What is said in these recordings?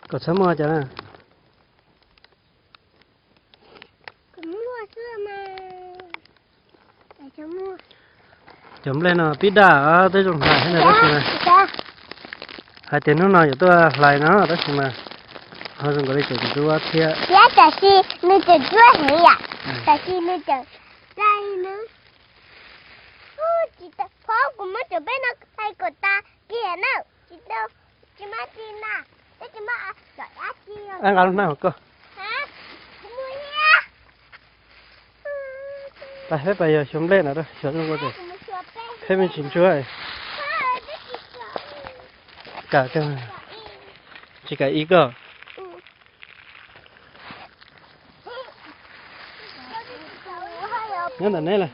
Kom txhob muaj cov na. Cov nplej no pib daj, twb zoo hlais thiab tab sis mas hais tias hnub no yuav tuaj hlais no tab sis mas ho zoo nkaus li tseem ntsuab thiab. Tiam sis nws tseem ntsuab heev yam, tiam sis nws tseem hlais nws. Tsis tau, kuv muab cov nplej no hlais kom tas kiag na, tsis tau, tsis muaj tsi na, twb tsis muaj cov dab tsi. Nqa lub hnab hauv koj. Peb pais yog xyuas nplej no, xyuas zoo ua, peb me tsis ntsuab. Kam, tsis kam ib koj. Nyob ntawm neb lawm.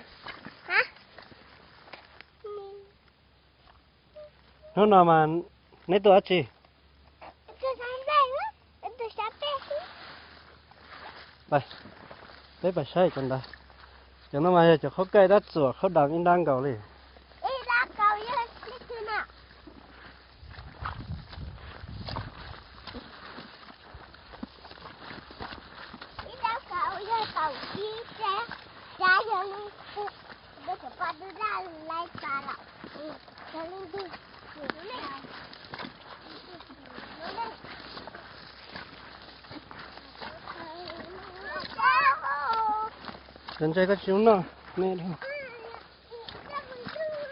Hnub no mas neb tuaj dab tsi? Peb pais saib cov ntawd. Cov no mas yog cov khaub kaij dab txuas khaub dam ib nrab nkaus li. Cov ntses koj tsis zoo noj ne.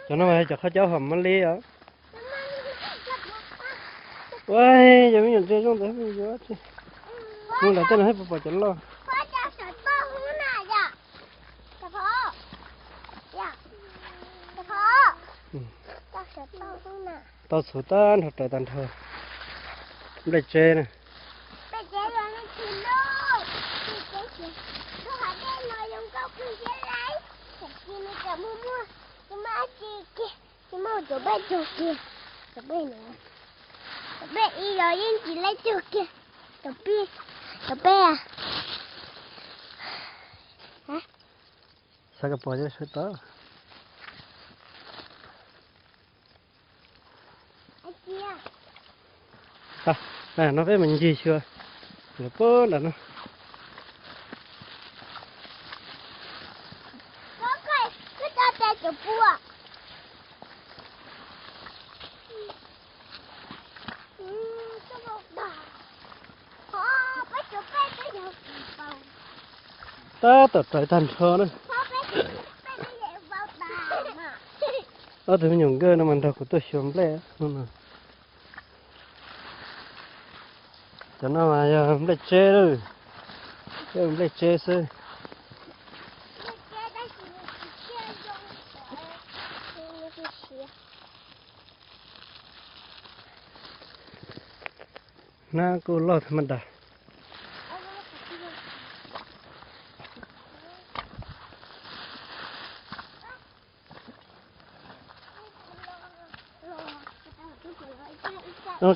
Cov no mas yog cov khaub caub hom mab li os. Ua, yog me nyuam ntses zoo ntawd yuav tsi. Mus nram tej no thiab puas pom cov loj. Tau txhuv tag nrho raws tag nrho. Nplej tseb na. Tsis muaj cov peb tug kiag, cov peb no, cov peb ib los yeej tsis laib tug kiag, cov peb, cov peb a. Xav kom pom cov sawv tod. No peb mus ncig xyuas, lawv puag nram no. Tab tom raws tag nrho na. Ob tug me nyuam nkawj no mas nrog kuv tuaj xyuas nplej no. Cov no mas yog nplej tseb lawm, nplej tseb xwb. Hnab kuj loj tag mas dag.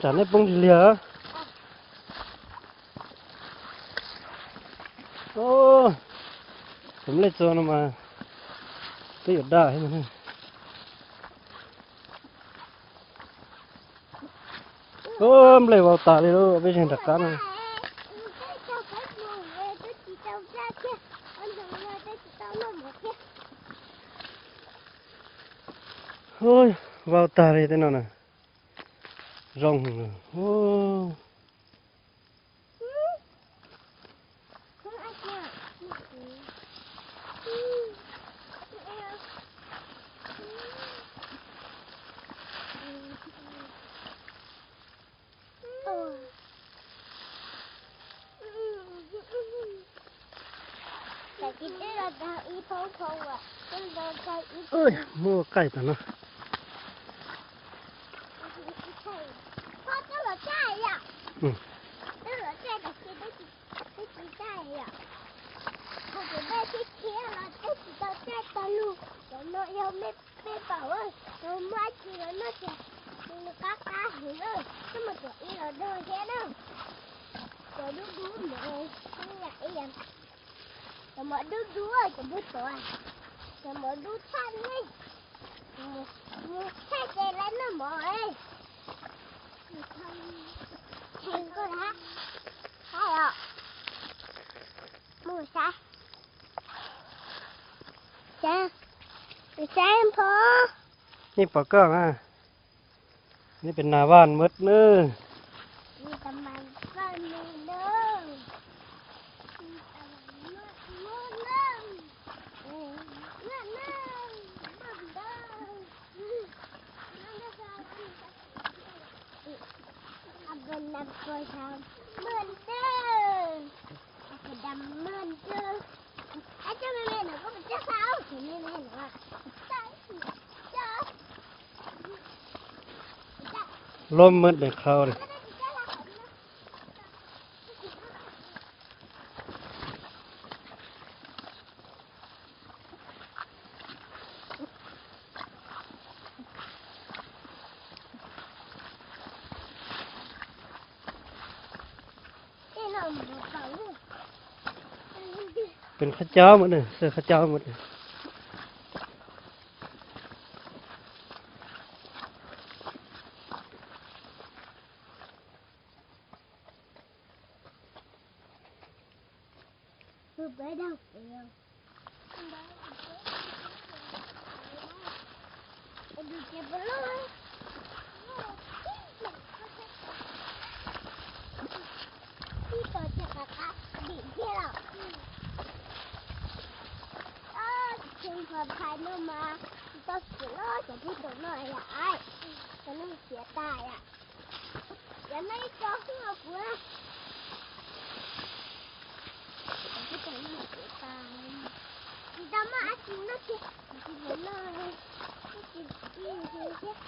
Tsam nej poob ntsis liag. Cov nplej txua no mas twb yuav daj thiab. Nplej vau tas li lub peb zeeg nram qab no. Vau tag li tej no na. Zoo. Muaj qaij tom no. Cov mov dub dub, cov mov dub dub, cov mov dub dub, cov mov dub tshaj ne, mus tshaj ces lawv noj mov. Tshee koj na. Yeej pom koj na. Nej pem nas vaj mab nawb. Lub mab ne qhau li. Pem qhov cau mas, xwb qhov cau mas. Ib tug tsis qab qab dim thiab los. Tus phais no mas tau xiav los cov pib tus no yom, cov no xiav tas yom. Cov no ib co xwb los kuv na. Cov pib tus no xiav tas, tsis tau muaj dab tsi noj kiag, tsis tau noj, tsis tau noj thiab.